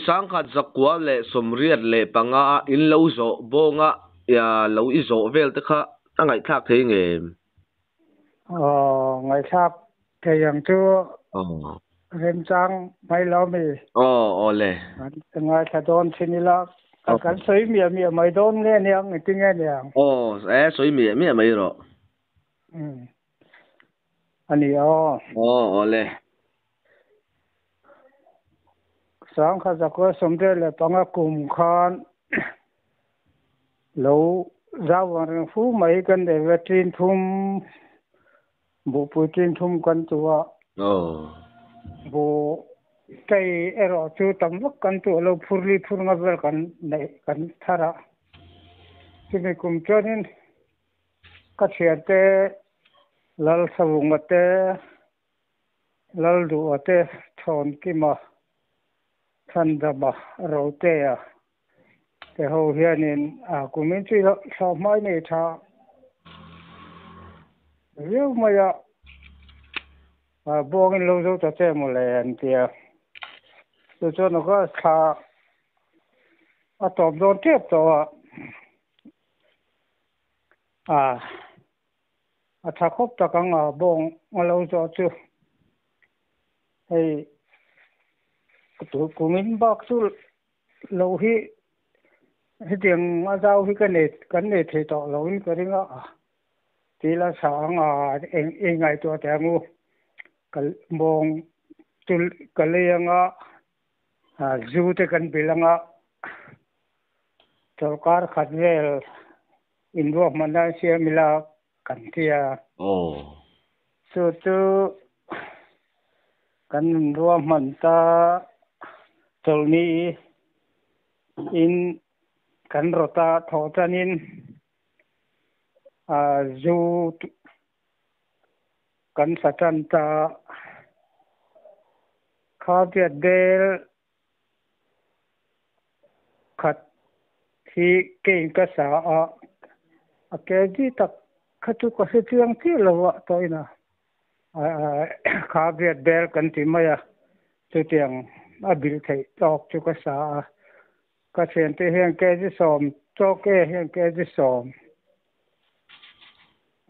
1965 a in lo zawh bawnga lo i zawh vel te kha a ngaihthlak thei ngem? Aw, ngaihthlak thei ang chu. Aw. Remchang mai lo mi. Aw, aw le. Kan ngaithla dawn thin ila, kan sawi miah miah mai dawn nge niang, engtin nge niang? Aw, e sawi miah miah mai rawh. Umm. A ni aw. Aw, aw le. 1975 kum khan lo zau ang reng fu mai kan nei ve ṭin thum buhpui ṭin thum kan tu a. Aw. Buh chei erawh chu tam vak kan tuah lo phur li phur nga vel kan neih kan thar a. Chumi kum chuanin Ka thiante Lalsavunga te, Lalduha te, Chhawnkima, Chhandama, Rotea te ho hianin a kumin chu hlauhmai nei tha viau mai a, buangin lo zo ta che mawle an ti a. Chu chuan August thla a tawp dawn tep tawh a. A a tha khawp tak ang a bawng a lo zawh chu hei kumin bak chu lo hi hetiang a zau hi ka nei kan nei thei tawh lo in ka ring a tih la sa ang a eng eng ngaihtuah teh ang u ka bawng chu ka lei anga zu te kan bilh anga. Sorkar khat vel inruahmanna an siam ila kan ti a. Aw. Chu chu kan inruahman ta chawlhni in kan rawt a thawh tanin zu kan sa tan ta kha biat bel Khat hi kein ka sa a, a kg tak kha chu ka hre chiang chiah lo a tawhin a, kha briat bel kan ti mai a, chutiang a bilh theih tawk chu ka sa a, ka thiante hian kg 10 tawk e hian kg 10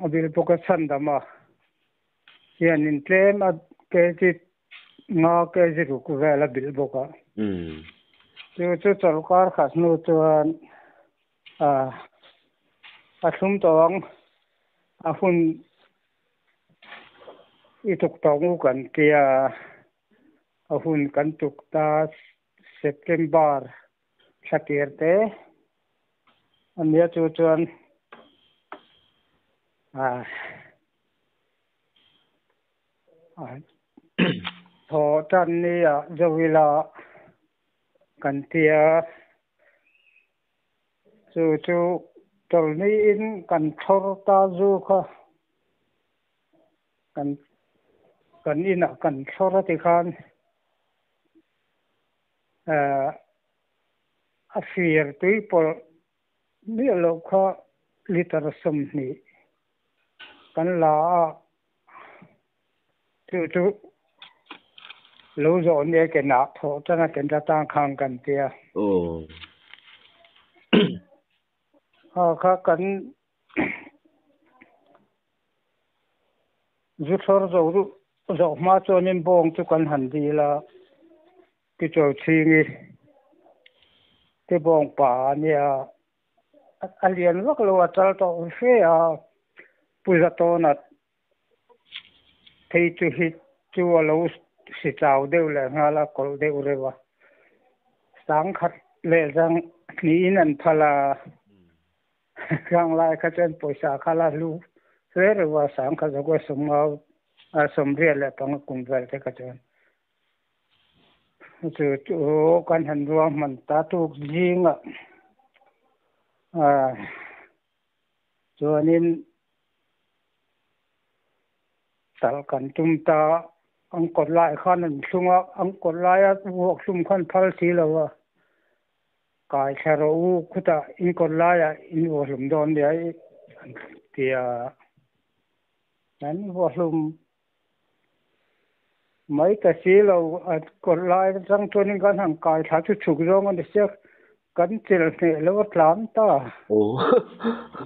a bilh bawk a chhandam a, hianin tlem a kg Nga kg ruk vel a bilh bawk a. Chu chu chawlhkar khat hnu chuan a thlum tawh ang, a hun i tuk tawh ngu kan tia, a hun kan tuk ta September thla tir te a nia chu chuan Thaw tan ni ah zo ila kan ti a, chu chu tawlhni in kan thlawr ta zu kha kan kan inah kan thlawr a ti khan a fir tui pawlh miah loh kha litre 20 kan la a. Chu chu lo zawh nia ke nah thawh tan a ken ta tang khang kan tia. Aw. Ha kha kan zu thlawr zo zawh hma chuanin bawng chu kan han dil a, Tichuan chhingi te bawng pa a nia. A lian vak lo a chal tawh fe a, Pu Zatawna phei chu hi chu a lo si chau deuh leh nghal a, kawlh deuh reuh a. Sangkhat leh zang hnihin an phal a, khang lai kha chuan pawisa kha la hlu hle reuh a, sangkhat zawk a sawmngau a 85 kum vel te kha chuan. Chu chu kan han ruahman ta tuk zingah chuanin talh kan tum ta an kawt lai khan an thlung a, an kawt laia vuak hlum khan phal si lo a, kai thla rawh u khutah in kawt laiah in vuak hlum dawn nia an ti a, an vuak hlum. Mai ta si lo, a kawr lai atang chuanin kan han kai thla chu chhuk zawng a ni sia, kan chelh hneh lo a tlan ta.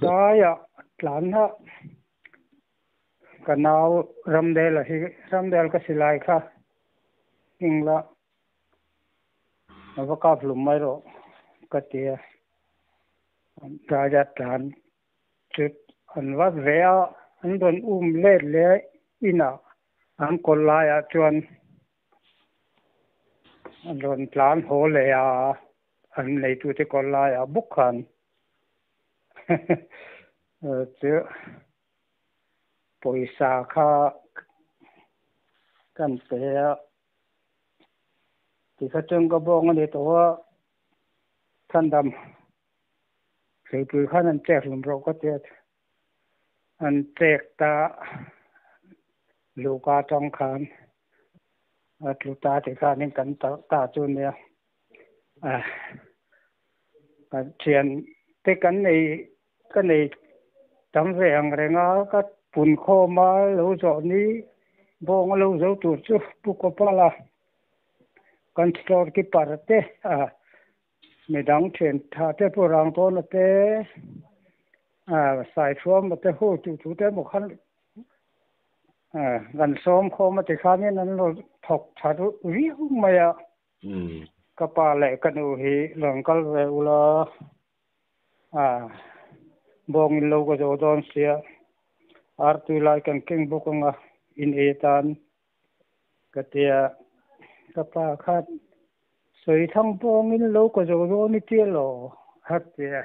Daiah tlan a ka nau Ramdela hi, Ramdel ka silai kha engla a va kap hlum mai rawh ka ti a, daiah tlan chu an va ve a, an rawn um let leh inah An kawl laiah chuan an rawn tlan haw leh a, an neitute kawl laiah bawk khan chu pawisa kha kan pe a, tikha chuan ka bawng a ni tawh a, chhandam hruipui khan an chek hlum rawh ka ti a. An chek ta luhka atang khan a tlu ta tih khanin kan tarh ta chu nia. Ka thian te kan nei ka nei tam ve ang reng a, ka pun khawm a lo zawh ni bawng a lo zo tur chu Pu Kawpala kan store keeper te a Midang thian tha te pawh rang tawn a te, Saithuam a te hu tu tu te emaw khan kan sawm khawm a ti khanin an lo thawk tha duh viau mai a. Ka pa leh ka nu hi rawn kal ve ula, bawngin lo ka zo dawn sia, artui lai kan keng bawk anga in ei atan Ka tia, ka pa khan sawi thang pawngin lo ka zo dawn i tia law a tia.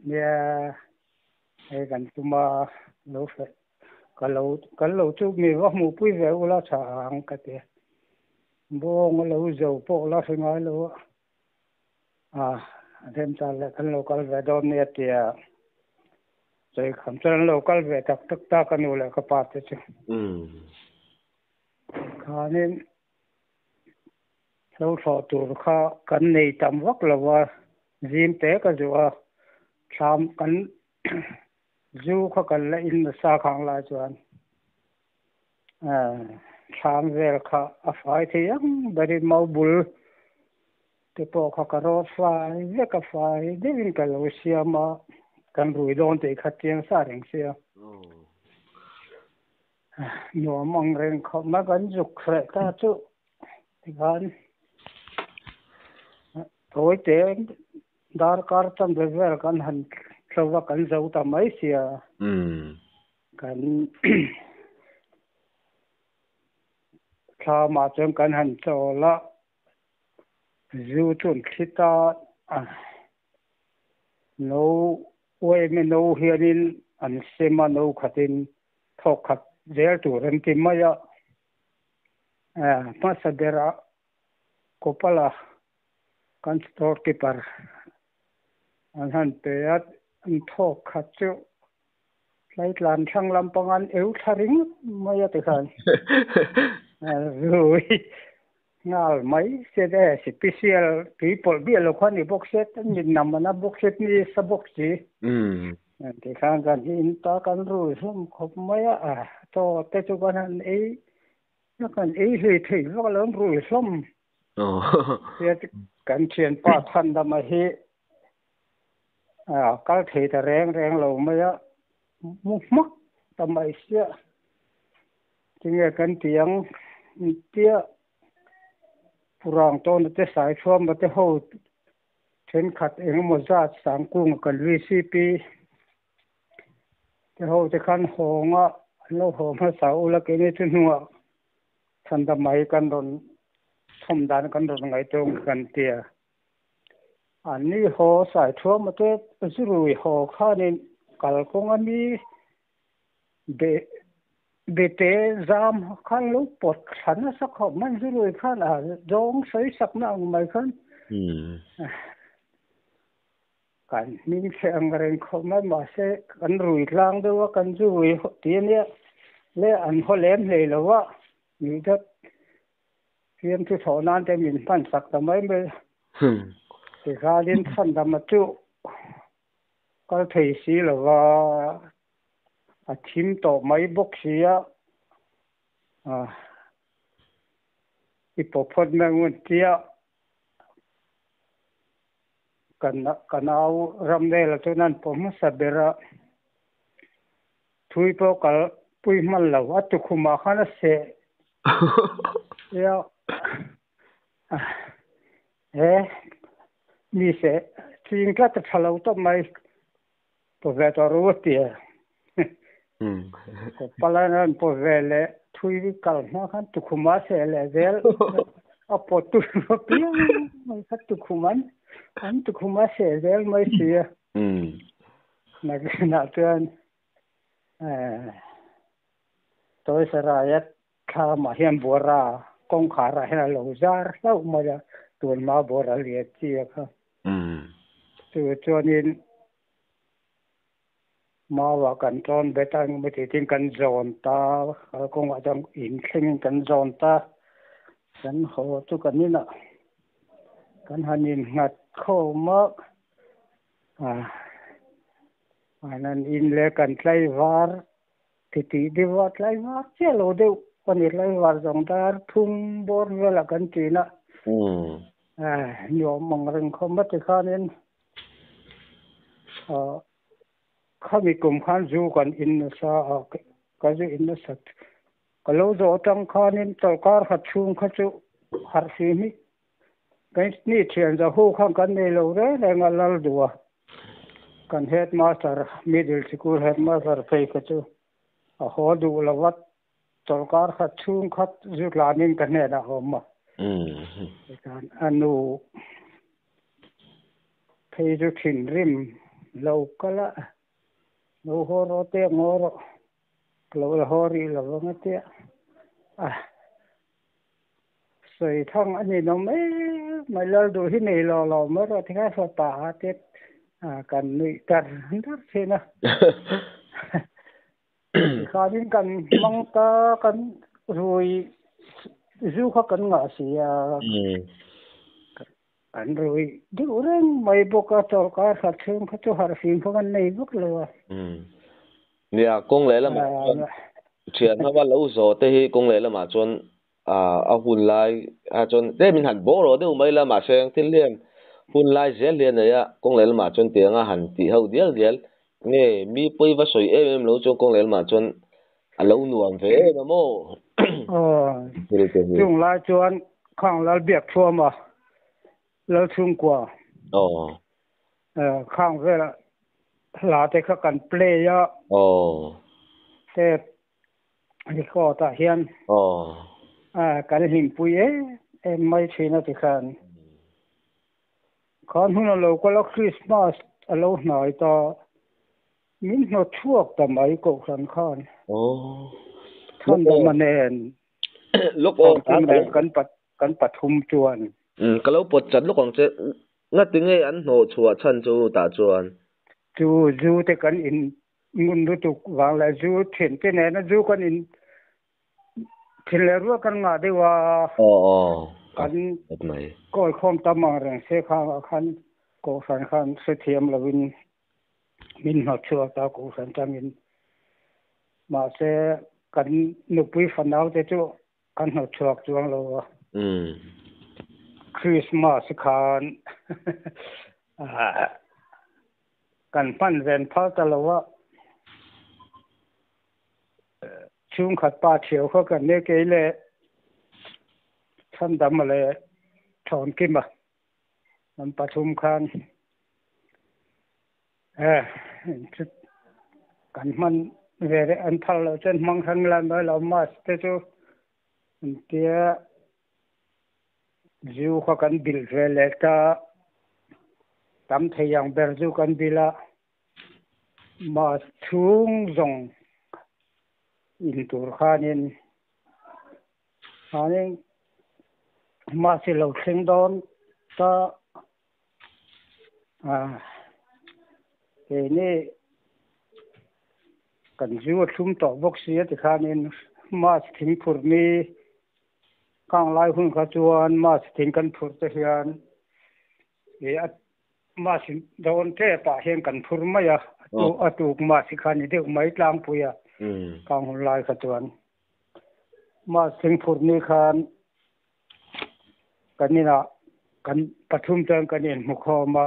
Nia, hei kan tuma lo hre ka lo kan lo chu mi va hmuhpui ve ula tha ang ka tia. Bawng a lo zo pawh la hre ngai lo a, a remchang leh kan lo kal ve dawn nia tia. Chei kham chuan an lo kal ve tak tak ta ka nu leh ka pa te chu. Khanin hlo thlawh tur kha kan nei tam vak lo a, zim te ka zuh a, thlam kan zu kha kan la in nasa khang lai chuan thlam vel kha a fai thei ang berin mau bul Te pawh kha ka rawt fai vek a, fai deuhin ka lo siam a, kan rui dawn tih kha chiang sa reng sia. Nuam ang reng khawp mai kan zuk hreh ta chu tikhan tawi te darkar chanve vel kan han hlo va kan zo ta mai sia. Kan thlamah chuan kan han chawl a. Zu chu an thli ta a, no uaime no hianin an sem a, no khatin thawk khat zel tur an ti mai a. Hmasa berah Kopala kan store keeper an han pe a, an thawk khat chu Tlaitlan thlang lampang an eu thla ringawt mai a tikhan rui nghal mai se e special tui pawlh biah lo kha ni bawk se mit nam an a bawk se ni sa bawk si tikhan kan hi in ta kan rui hlawm khawp mai a chaw te chu kan han ei kan ei hlei thei vak lo an rui hlawm kan thianpa Thandama hi A kal thei ta reng reng lo mai a, mu hmak ta mai sia. Tinge kan ti ang tia Purang tawna te Saithuama te ho thenkhat engemaw zat Sangkunga kan VCP te ho te khan hawnga an lo haw hmasa ula keini chu hnungah Chhandama hi kan rawn thawm dan kan rawn ngaihtuah kan tia. An ni haw sai thuam a te zurui haw khanin kalkawng a mi be bete zam khan lo pawt thla nasa khawp mai zurui khan a zawng sawi sakna ang mai khan kan hming chhe ang reng khawp mai mahse kan rui tlang deuh a kan zurui ti ania le an haw lem hlei lo a ni deuh. Fiam chu thawh nan te min hman sak ta mai mai. Tikhanin chhandama chu kal thei si lo va, a thim tawh mai bawk si a. I pawh phawt mai ngun tia kan ka nau ram vela chuan an pawh hmasa ber a, thui pawh kal pui hman lo a tukhumah khan a seh tia he mi seh ching tlat a tha lo tawp mai Paw ve tawh ru a ti a. Ka palai an paw ve leh thui kal hma khan tukhum a seh leh zel a pawt tu piang mai kha tukhum an an tukhum a seh zel mai si a. Nakinah chuan Tawisaraia thlamah hian Bawra kawngkharah hian a lo zar hlauh mai a, tunhma Bawra lian chi a kha. Chu chuanin Mauah kan tlawn bet a, engemaw ti tin kan zawn ta, kalkawngah chuan in thlengin kan zawn ta, kan haw chu kan inah kan han innghat khawm a, an in leh kan tlaivar titih deuh a, tlaivar chiah lo deuh a ni, tlaivar zawng dar thum bawr velah kan ṭin a, nuam ang reng khawm a tikhanin Khami kum khan zu kan in nasa a, ka zu in nasat. Ka lo zawh atang khanin chawlhkar khat chhung kha chu harh si hmik. Kan ni thian zahu khan kan nei lo reng reng a, lal duh a. Kan headmaster, middle sikul headmaster phei kha chu a haw duh lo vat. Chawlhkar khat chhung khat zu tlanin ka hnenah a awm a. Tikhan a nu phei chu thinrim lo kal a, lo haw rawh teh ngaw rawh, ka lo la haw rih lo vang a tia. A sawi thang a ni lo mai mai, lal duh hi nei lo lo mai rawh tikhan fapa a te kan nuih dar dar thin a. Tikhanin kan hmang ta kan rui zu kha kan ngah si a, kan rui deuh reng mai bawk a, chawlhkar khat chhung kha chu harhfim kha kan nei vak lo a. Nia, kawng leh lamah chuan thian ho a lo zawh te hi kawng leh lamah chuan a hun lai ah chuan tlem in han bawk rawh deuh mai la mahse thil hian hun lai zel hi a nei a kawng leh lamah chuan tiang a han tih ho dial dial nge mi pawi va sawi em em lo chuan kawng leh lamah chuan a lo nuam ve em a maw thil te hi. Chung lai chuan khang lal biak thuam a lal chhungkua khang vel hla te kha kan play a tape Record ah hian kan hlimpui em em mai thin a tikhan khan hun a lo kal a Christmas a lo hnai ta min hnawt chhuak ta mai kohhran khan Chhandama nen Thawmkim nen kan pathum chuan. Ka lo pawt chat lawk ang che ngati nge an hnawh chhuah chhan chu tah chuan. Chu zu te kan in Ngun lutuk vang leh zu thin te nena zu kan in thin leh rual kan ngah deuh a, kan kawi khawm tam ang reng se kha ah khan Kohhran khan hrethiam lovin min hnawt chhuak ta Kohhran tangin. Mahse kan nupui fanau te chu kan hnawt chhuak chuang lo a. Christmas khan kan hman ven phal ta lo a, chhungkhat pa thiau kha kan nia kei leh Chhandama leh Thawnkima an pathum khan kan hman ve reh an phal loh chuan hmang hran lai mai lo mask te chu an tia Zu kha kan bilh ve leh ta, tam thei ang ber zu kan bilh a, mask chhung zawng in tur khanin khanin mask hi lo thleng dawn ta a, keini kan zu a thlum tawh bawk si a tikhanin mask thing phurh mi Khang lai hun kha chuan mask thing kan phurh te hian ih a mask dawn tep ah hian kan phur mai a, a tuk mask kha ni deuh mai tlangpui a khang hun lai kha chuan mask thing phurh ni khan Kan inah kan pathum chuan kan inhmu khawm a,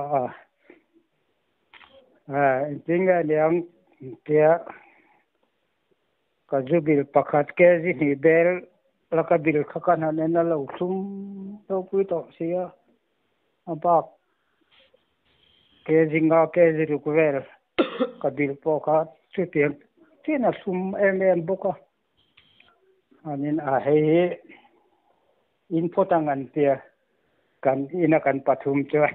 engtin nge niang tia ka zu bil pakhat kg hnih bel la ka bil kha ka hnan en a lo thlum ropui tawh si a, a bak kg nga kg ruk vel ka bil pawh kha chutiang chian a thlum em em bawk a. Anin a hei hi in phawt ang an tia kan ina kan pathum chuan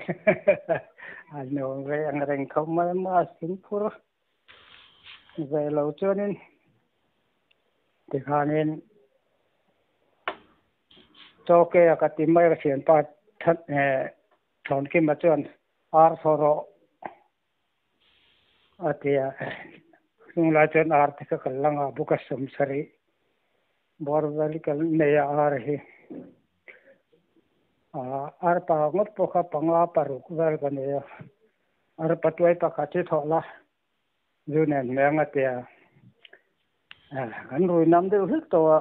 a nuam ve ang reng khawp mai a sin phur ve lo chuanin tikhanin chaw ke a ka ti mai a ka thianpa Thawnkima chuan ar thaw rawh A ti a, chunglai chuan ar te kha kan la ngah bawk a, sawmsarih bawr vel kan nei a ar hi. Ar pa ngawt pawh kha panga paruk vel ka nei a, ar patuai pakhat hi thawh la zu nen hmeng a ti a, kan rui nam deuh hlek tawh a.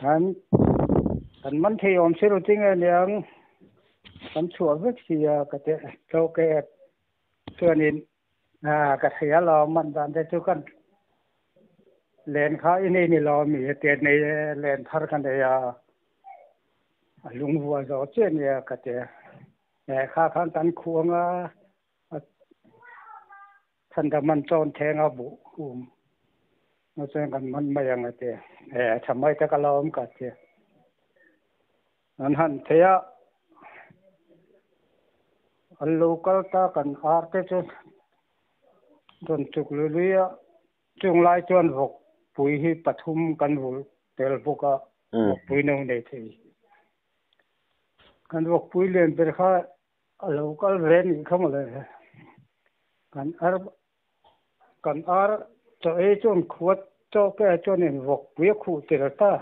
Kan kan man thei awm si lo tinge aniang kan chhuah vek si a ka ti tawk e chuanin ah ka thei a lo man dan te chu kan len kha i nei ni lo mi tia nei e len thar ka nei a a lungvuah zawh chiah ania ka ti a kha khan kan khuang a Chhandam an chawn theng a buh hum na chuan kan man mai ang a ti. E tha mai tak a la awm ka ti. An han thei a, an lo kal ta kan ar te chu rawn chuk lui lui a, chung lai chuan vawk pui hi pathum kan vulh tel bawk a, vawk pui no nei thei. Kan vawk pui lian ber kha A lo kal ve nih kha mawle. Kan ar kan ar chaw ei chuan khuat chaw ke chuan in vawk pui a khuh tir ta.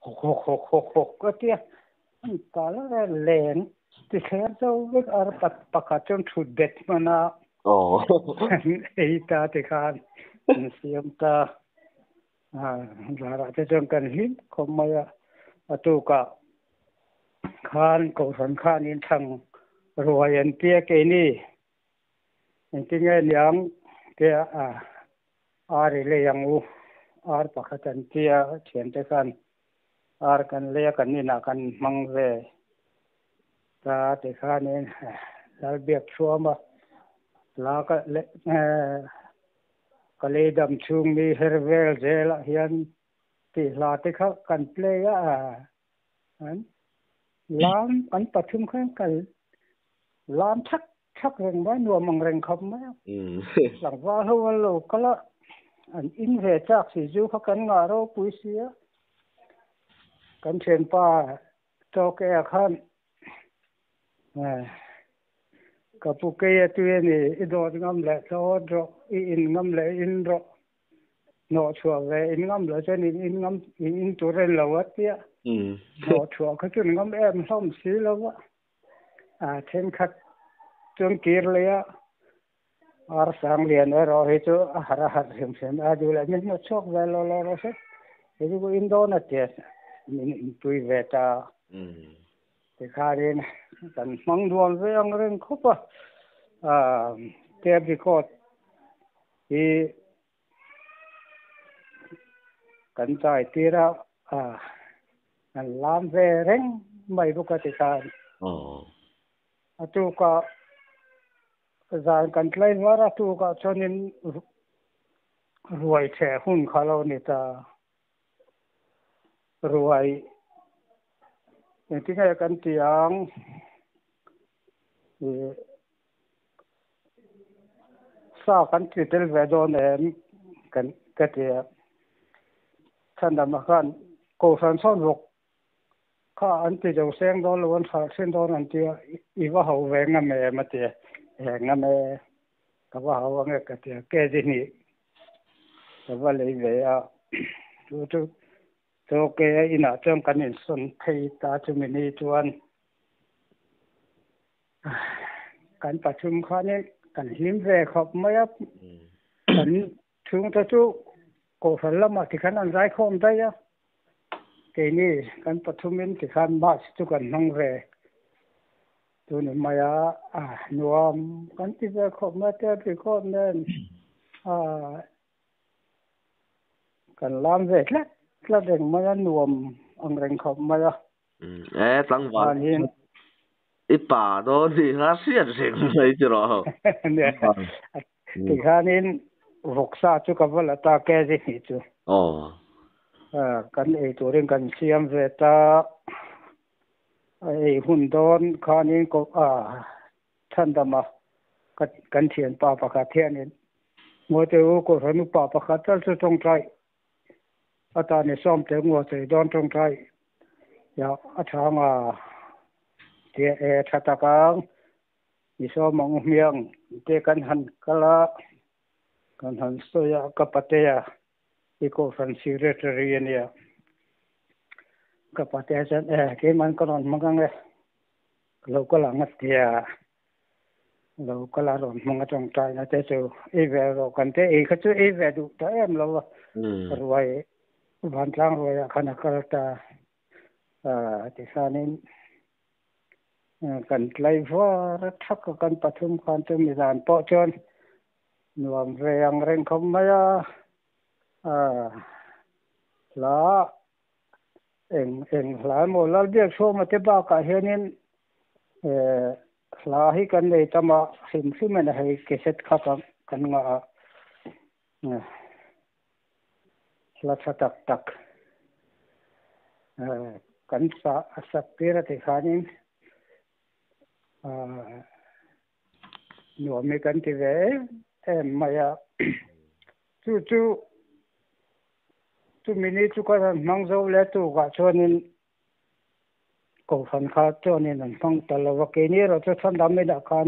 Hawk hawk hawk hawk hawk a tia. An tal a leng ti thler zo vek ar pat pakhat chuan thut bet hman a. An ei ta ti khan an siam ta. Zarah te chuan kan hlim khawp mai a, a tukah khan kohhran khan in thlang ruai an tia keini engtin nge niang tia a ar i lei ang u ar pakhat an tia thiante khan ar kan lei a kan inah kan hmang ve ta tikhanin Lalbiak Thuama la ka Ka lei dam chhung mi her vel zelah hian tih hla te kha kan play a, an lam kan pathum khan kan lam thak thak reng mai, nuam ang reng khawp mai a. Tlangval ho an lo kal a, an in ve chak si zu kha kan ngah ropui si a. Kan thianpa Tawke ah khan Ka pu kei a tui a ni, i dawt ngam leh thlawt rawh, i in ngam leh in rawh, hnawh chhuah ve in ngam loh chuan in in ngam in in tur en lo a tia, hnawh chhuah kha chu ngam em hlawm si lo a, a thenkhat chuan kir leh a, ar sang lian erawh hi chu a harh a harh hrim hrim a, duh leh min hnawh chhuak ve lo lo rawh se, hei chu in dawn a tia min inpui ve ta. Tikhanin kan hmang dual ve ang reng khawp a, tape record hi kan chai tir a, kan lam ve reng mai bawk a tikhan. A tukah zan kan tlai var a, tukah chuanin ruai chhe hun kha lo ni ta. Ruai engtin nge kan ti ang ih sa kan ti tel ve dawn em kan ka ti a chhandama khan kohhran sawn vawk kha an ti zo seng dawn lo an hralh thin dawn an ti a i va ho ve ngam em a ti a e ngam e ka va ho ange ka ti a kg hnih Ka va lei ve a, chu chu chaw ke a inah chuan kan insawn phei ta chumi ni chuan kan pathum khanin kan hlim ve khawp mai a, kan chhungte chu kohhran lamah tikhan an zaikhawm daih a. Keini kan pathumin tikhan March chu kan hmang ve chu ni mai a, nuam kan ti ve khawp mai a, tel khawp nen kan lam ve tlat tlat reng mai a, nuam ang reng khawp mai a. E tlangval i pa dawn tih kha hriat reng mai chu rawh. Tikhanin vawksa chu ka va la ta kg hnih chu. Kan ei turin kan siam ve ta. A ei hun dawn khanin ko chhandama kan thianpa pakhat hianin Ngawite u Kohhran upa pakhat tal chu tawngtai atan i sawm tel ngaw chei dawn tawngtai ya a tha anga tia e tha tak ang i sawm ang u hmiang te kan han kal a kan han sawi a ka patea i kohhran secretary a nia ka patea chuan e keimah ka rawn hmang ang e ka lo kal ang a tia. Lo kal a rawn hmang a tawngtaina te chu ei ve rawh kan te ei kha chu ei ve duh ta em lo a ruai vantlang ruaiah khan a kal ta tikhanin kan tlai var a thak a kan pathum khan chu mizan pawh chuan nuam ve ang reng khawp mai a hla Eng eng hla emaw Lalbiakchhuama te bakah hianin hla hi kan nei tam a, hrim hrim in a hei cassette kha kan ngah a, hla tha tak tak kan sak tir a tih khanin nuam hi kan ti ve em em mai a, chu chu Chumi ni chu ka rawn hmang zo leh tukah chuanin Kohhran kha chuanin an hmang ta lo va, keini erawh chu chhan dam inah khan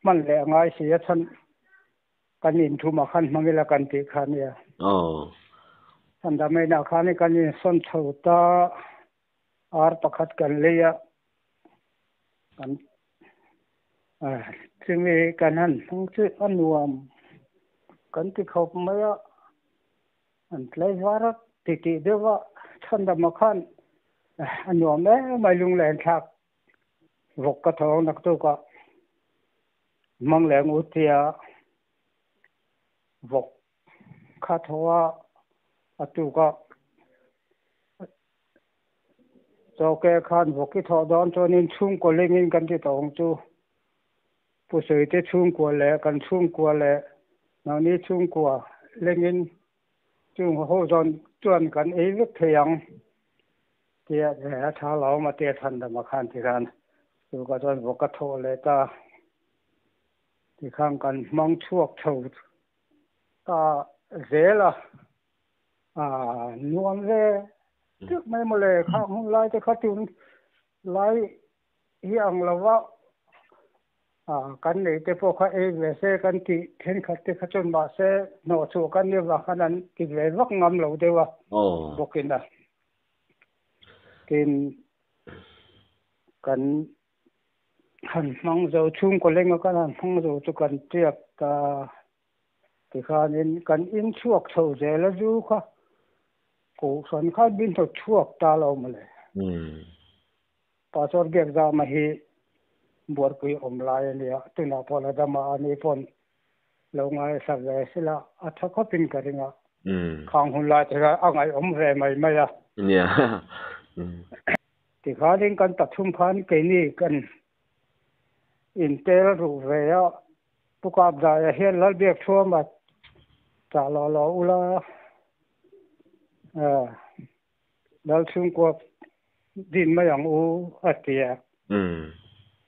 hman leh a ngai si a, chhan kan inthumah khan hmang ila kan tih kha a nia. Chhan dam inah khan kan insawn chho ta, ar pakhat kan lei a, kan chumi kan han hmang chu a nuam kan ti khawp mai a. An tlai var a ti tih deuh a, chhandama khan a nuam em mai lunglen thlak vawk ka thawng naktuk a, hmang leng u tia vawk kha thaw a, a tuk a chawke khan vawk i thawh dawn chuanin chhungkaw lengin kan ti tawh ang chu. Pu Suite chhungkua leh kan chhungkua leh nangni chhungkua lengin chung ho zawn chuan kan ei vek thei ang tia a tha lo ma tia than dama khan ti khan chu ka chuan vawk ka thawh leh ta ti khan kan hmang chhuak chho ta zel a nuam ve tuk mai mawle khang hun lai te kha tun lai hi ang lova kan nei te pawh kha ei ve se kan tih thenkhat te kha chuan mahse hnawhchhuah kan nih avang khan an ti ve vak ngam lo deuh a bawkin a. Tin, kan han hmang zo chhungkaw lenga kan han hmang zo chu kan tiak ta tikhanin kan inchhuak chho zel a zu kha kohhran khan min hnawt chhuak ta lo mawle. Pastor Biakzama hi buarpui awm lai a nia, tunah pawh la dam a, ani pawn lo ngaihsa ve sela a tha khawpin ka ring a, khang hun lai te kha a ngaihawm ve mai mai a. Tikhanin kan pathum khan keini kan intel ruh ve a, Pu Kapdaia hian Lalbiakchhuama chah lawh lawh ula, Lalchhungkua din mai ang u a ti a.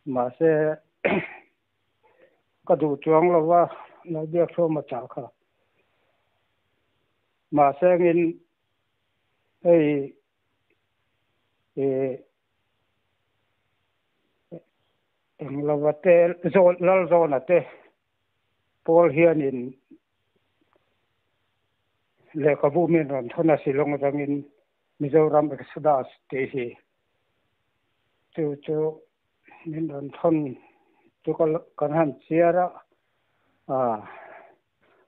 Mahse ka duh chuang lo va, Lalbiakchhuama chah kha. Mahse angin hei eng lova te Lalzawna te pawl hianin Lehkhabu min rawn thawn a Shillong atangin Mizoram Exodus tih hi chu chu min rawn thawn chu kan han chhiar a,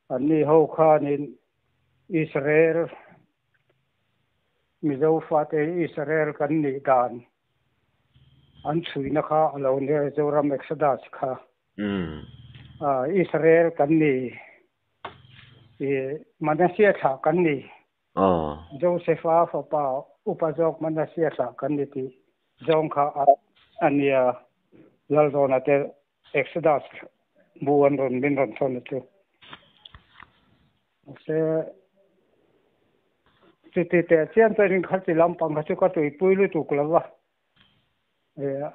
anni ho khanin Israel Mizo fate Israel kan nih dan an chhuina kha a lo nia Zoram Exodus kha. Israel kan ni i Manasseh thlah kan ni. Joseph-a fapa upa zawk Manasseh thlah kan ni tih zawng kha a nia. Lalzawna te Exodus bu an rawn min rawn thawn a chu. Mahse chuti teh chian chuan kha chi lampang kha chu ka tuipui lutuk lo va.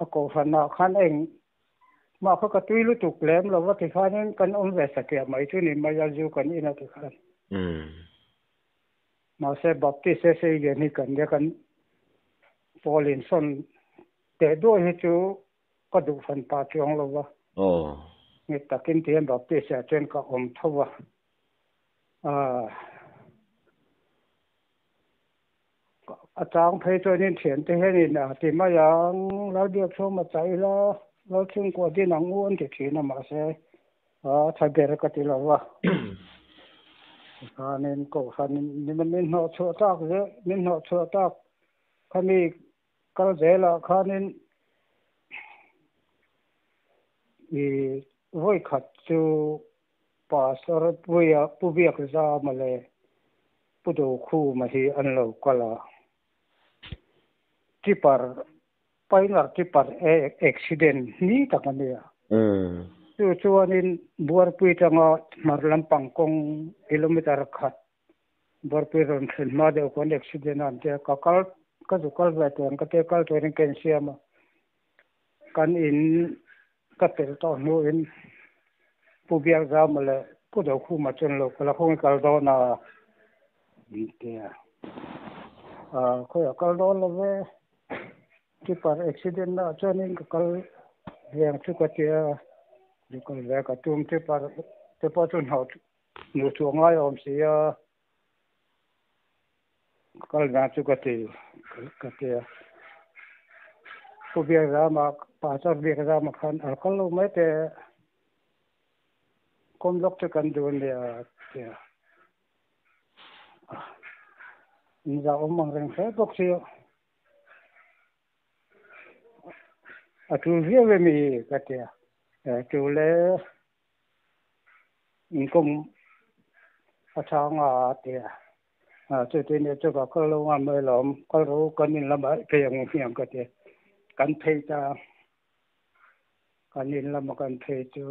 A kohhranah khan eng mah kha ka tui lutuk lem lo va tikhanin kan awm ve satliah mai chu ni mai a zu kan in a tikhan. Mahse Baptist SA lian hi kan nia kan pawl insawn teh duai hi chu ka duh fan ta chuang lo va. Nghet takin tihian Baptist ah chuan ka awm tho va. A chang phei chuanin thiante hianin a ti mai ang, Lalbiakchhawma chah ila, Lalchhungkua din ang u an ti thin a, mahse a tha ber ka ti lo va. Tikhanin Kohhran min hnawhchhuah tak zel, min hnawhchhuah tak khami kal zelah khanin i vawi khat chu Pastor Puia Pu Biakzama leh Pu Dokhuma hi an lo kal a, Tipper, Pioneer Tipper accident ni tak a nia. Chu chuanin Buarpui tanga hmar lampang kawng kilometer khat Buarpui rawn thlen hma deuh khawn accident a an tia, ka kal ka zu kal ve teh ang ka tia kal turin ka insiam a, kan in ka tel tawh hnuin Pu Biakzama leh Pu Dokhuma chuan lo kal a, khawnge kal dawn a? An ti a. Khawiah kal dawn lo ve, Tipper accident na ah chuanin ka kal ve ang chu ka ti a, zu kal ve ka tum Tipper te pawh chu hnawh hmuh chu a ngai awm si a, ka kal ve ang chu ka ti ka ti a. Pu Biakzama Pastor Biakzama khan a kal lo mai teh kawm lawk chu kan duh a nia a ti a. In zah awm ang reng hle bawk si a. A tul viau em i ka ti a. Tul e. Inkhawm a chhang a ti a, chuti nia chu ka kal lo ngam mai lawm, kal ro kan in lamah i phei ang hmiang ka ti a, kan phei ta a, kan in lama kan phei chu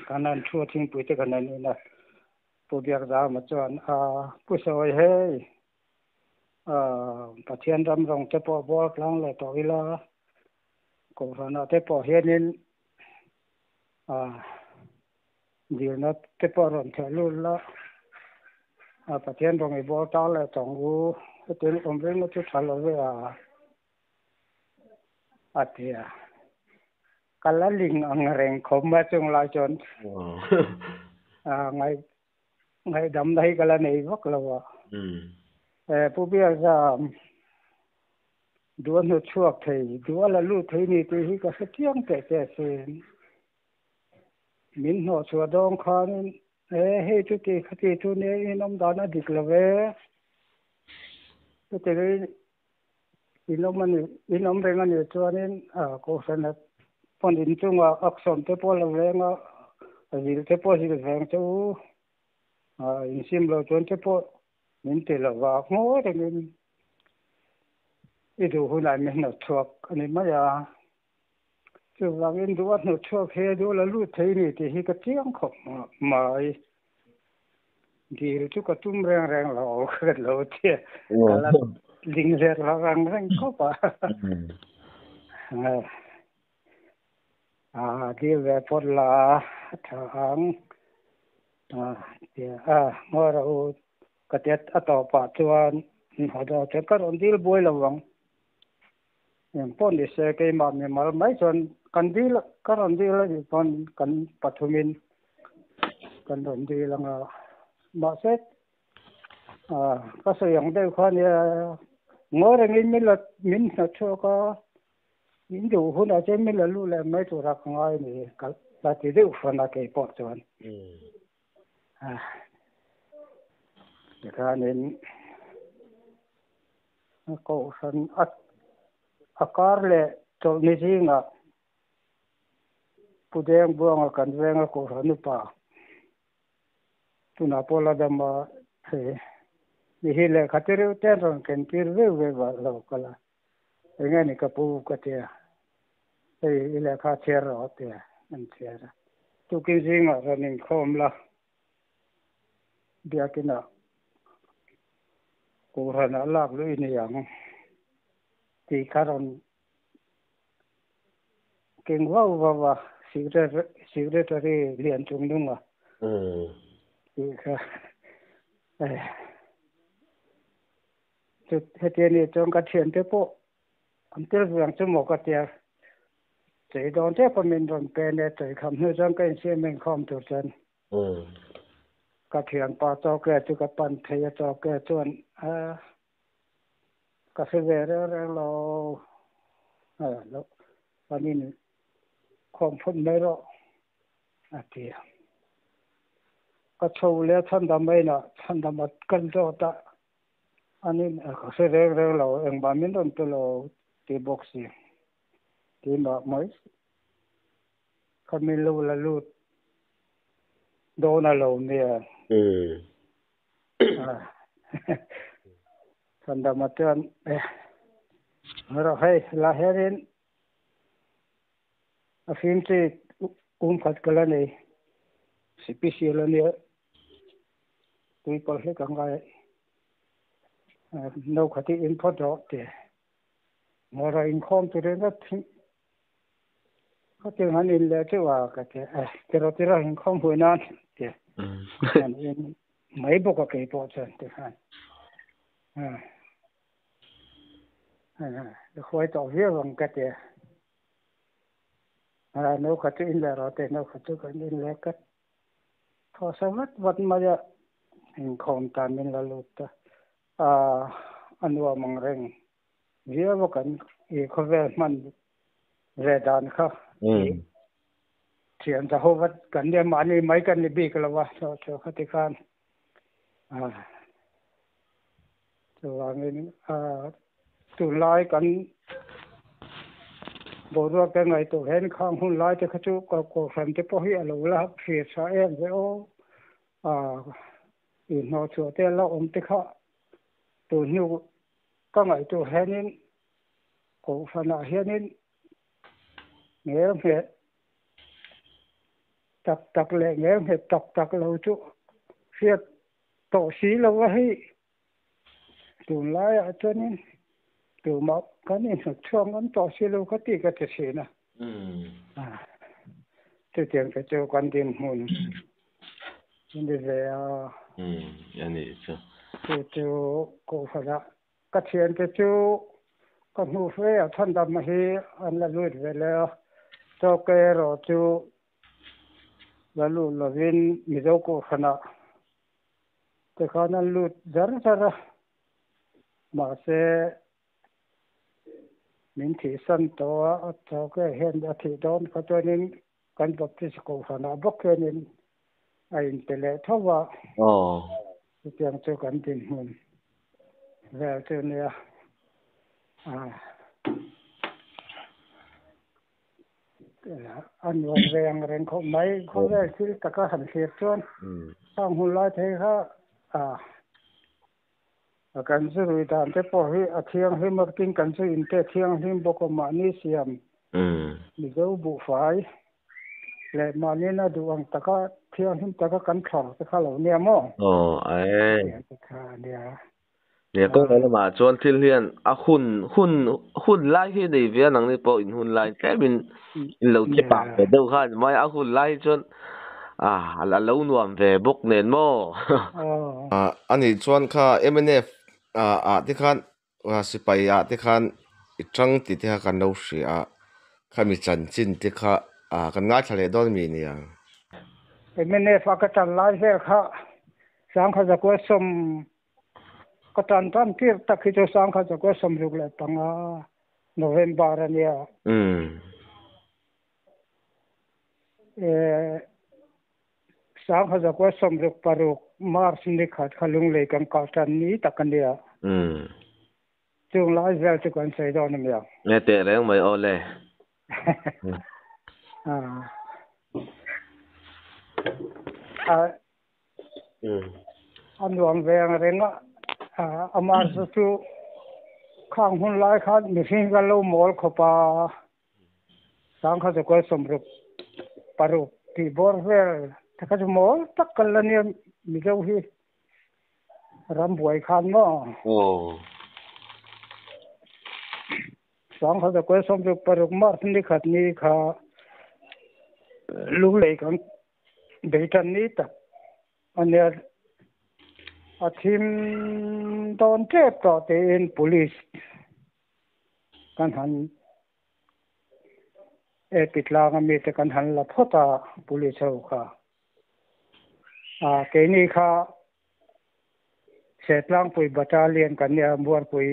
kan han thu a thingpui te kan han in a, Pu Biakzama chuan a Pu Sawi hei Pathian ram rawng te pawh bual tlang leh tawh ila, Kohhranah te pawh hianin dilna te pawh rawn theh lut la, Pathian rawng i bawr ta leh tawng u, hetiang awm reng chu tha lo ve a, a ti a. Ka la ling ang reng khawp mai chung lai chuan ngaihdamna hi ka la nei vak lo a. Pu Bialzam, Duh a hnut chhuak thei, duh a la lut thei ni tih hi ka hre chiang teh che asin. Min hnawh chhuah dawng khanin, E, hei chuti khati chu nia in awm dan a dik lo ve. Chuti in awm a ni, in awm reng a nih chuanin Kohhran pawn inchungah a sawm te pawh lo veng a, a zil te pawh zil veng che u. Insim loh chuan te pawh Min ti lo va, ngawi rengin i duh hunah min hnawt chhuak a ni mai a. Chuvangin duh a hnawt chhuak he duh la lut thei ni tih hi ka chiang khawp mai. Dil chu ka tum reng reng lo ka lo ti a, ka la ling let lo reng reng khawp a. Dil ve phawt la a tha ang. A ngawi rawh u ka ti a tawpah chuan haw dawn chuan ka rawn dil buai lo ang eng pawh ni se keimah mimal mai chuan kan dil ka rawn dil a nih chuan kan pathumin kan rawn dil ang a mahse ka sawi ang deuh kha nia ngawi rengin min la min hnawtchhuak a min duh hunah chuan min la luh leh mai tura ka ngai a ni ka la ti deuh fan a kei pawh chuan tikhanin. Kohhran a a kar leh chawlhni zingah Pu Deng Buanga kan venga Kohhran upa tunah pawh la dam a hei ni hi lehkha te reuh te an rawn ken tir veu veu a lo kal a eng nge ni ka pu ka tia hei i lehkha chhiar rawh tia an chhiar a tukin zingah rawn inkhawm la biakinah Kohhranah lak luih i ni ang tih kha rawn keng vau vau a, Secretary lian chung nunga tih kha heti a nih chuan ka thiante pawh an tel ve ang chu maw ka tia, chei dawn tep a min rawn pen e, chei kham hnu chuan ka insiam inkhawm tur chuan Ka thianpa Chawke chu ka pan phei a, Chawke chuan ka hre ve reng reng lo, lo kan in khawm phawt mai rawh a ti a. Ka chho leh a chhandam ainah chhandam a kal zawt a, an in ka hre reng reng lo, engmah min rawn pe lo ti bawk si, keimah mai Ka mi lo la lut dawn a lo nia. Chhandama chuan rawh hei la hianin a fim chi kum khat ka la nei sipisial a nia tui pawlh hlek a ngai no khat hi in phawt rawh ti ngawrh a inkhawm turin a Khatiang han in leh teuh a ka ti a, tiraw tiraw inkhawm hui nan ti an in mai bawk a kei pawh chuan ti khan a huai tawh viau ang ka ti a, no khat chu in leh rawh te no khat chu kan in leh ka thaw sa vat vat mai a, inkhawm tan min la lut ta a, a nuam ang reng. Viau a kan i khawvel hman ve dan kha i thian ta ho vat kan nia mahni mai kan ni bik lo a chaw chaw kha ti khan a chuvangin a tunlai kan boruak te ngaihtuah hian khang hun lai te kha chu kohhran te pawh hi a lo la hria tha em ve aw a i hnawhchhuah te la awm te kha tun hnu Ka ngaihtuah hianin Kohhranah hianin ngel nghet tak tak leh ngel nghet tak tak lo chu hriat tawh si lo a hei. Tunlaiah chuanin tumah kan inhnawt chhuak ngam tawh si lo kha tih ka ti thin a. Chutiang te chu kan dinhmun a ni ve a. A nih chu. Chu chu Kohhranah ka thiante chu ka hmuh fe a, chhandamna hi an la lut ve leh a. Chawke erawh chu la lut lovin Mizo Kohhranah te khan an lut zar zar a. Mahse Min thihsan tawh a, a chawke hian a thih dawn kha chuanin kan Baptist Kohhranah bawk hianin a inpe leh tho a. Chutiang chu kan dinhmun vel chu nia. A nuam ve ang reng khawp mai. Khawvel thil taka han thlir chuan khang hun lai thei kha A kan zu rui dan te pawh hi a thianghlim a tin kan zu in te thianghlim bawk a mahni siam Mizo buhfai leh mahni na duh ang taka thianghlim taka kan thlawr te kha lo nia maw? Aw ae. Tiang te kha a nia. Nia kawng leh lamah chuan thil hian a hun hun hun lai hi nei ve a nangni pawh in hun lai tlem in in lo che pah ve deuh kha a ni mai a, a hun lai hi chuan a lo nuam ve bawk nen maw? A nih chuan kha mnf ah te khan sipai ah te khan i tang tih te kha kan lo hria a, khami chanchin te kha kan ngaithla leh dawn mi nia? Mnf a ka tan lai vel kha sangkha zakua sawm Ka tan tan tir tak hi chu sangkhat zakua 65 November a nia. Sangkhat zakua 66 March ni khat kha Lunglei kan kah tan ni tak a nia. Chung lai vel chu kan sawi dawn a nia. Nge teh reng mai aw le. A nuam ve ang reng a, amah chu chu khang hun lai khan mihring kan lo mawl khawp a, sangkhat zakua sawmruk paruk tih bawr vel te kha chu mawl tak kan la nia Mizo hi ram buai khan maw. Sangkhat zakua sawmruk paruk March ni khat ni kha lunglei kan bei tan ni tak a nia. A thim dawn tep tawh tiin police kan han e pitlang a mite kan han la phawt a police ho kha. A keini kha Setlangpui Battalion kan nia Muarpui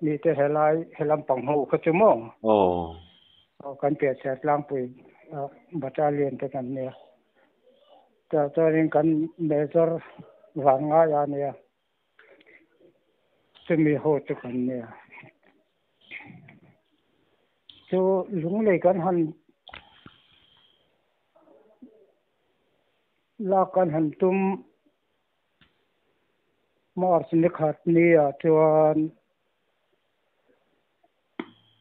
mite helai helam pang ho kha chu maw? Aw kan piah Setlangpui Battalion te kan nia. Chuanin kan Major Vangngaia nia chumi ho chu kan nia. Chu lunglei kan han lak kan han tum March ni khat ni ah chuan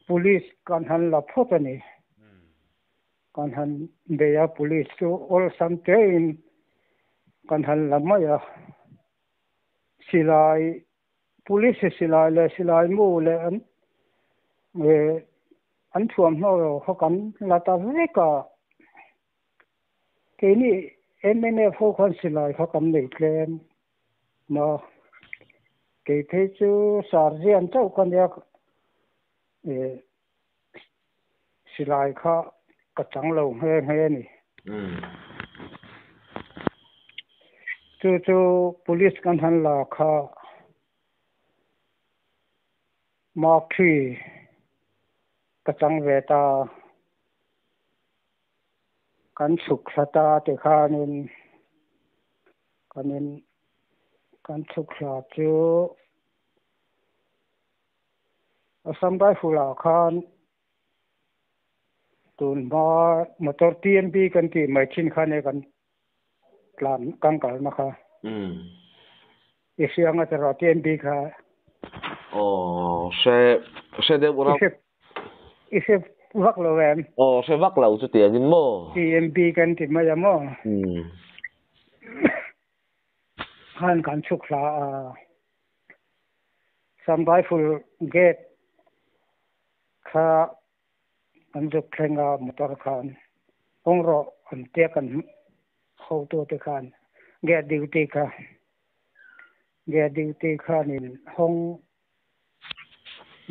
Police kan han la phawt a ni. Kan han bei a, Police chu awlsam tein kan han la mai a. Silai, Police silai leh silai mu leh an an thuamhnaw kha kan la ta vek a. Keini mnf ho khan silai kha kan nei tlem maw? Kei phei chu Sarzian chauh ka nia silai kha ka chang lo nghe nghe a ni. Chu chu police kan han la kha Mark three ka chang ve ta. Kan chhuk thla ta tikhanin kan in kan chhuk thla chu Assam Rifle ah khan tun hma motor TMB kan tih mai thin kha nia kan tlan kan kalna kha. I hria anga tiraw TMB kha. Aw hre hre deuh rauh. I hre vak lo em? Aw hre vak lo chu tiangin maw? TMB kan ti mai a maw? Khan kan chhuk hla a. Sam Rifle gate kha an zuk thleng a motor khan kawng rawh an tia kan hotute khan gate duty kha gate duty khanin hawng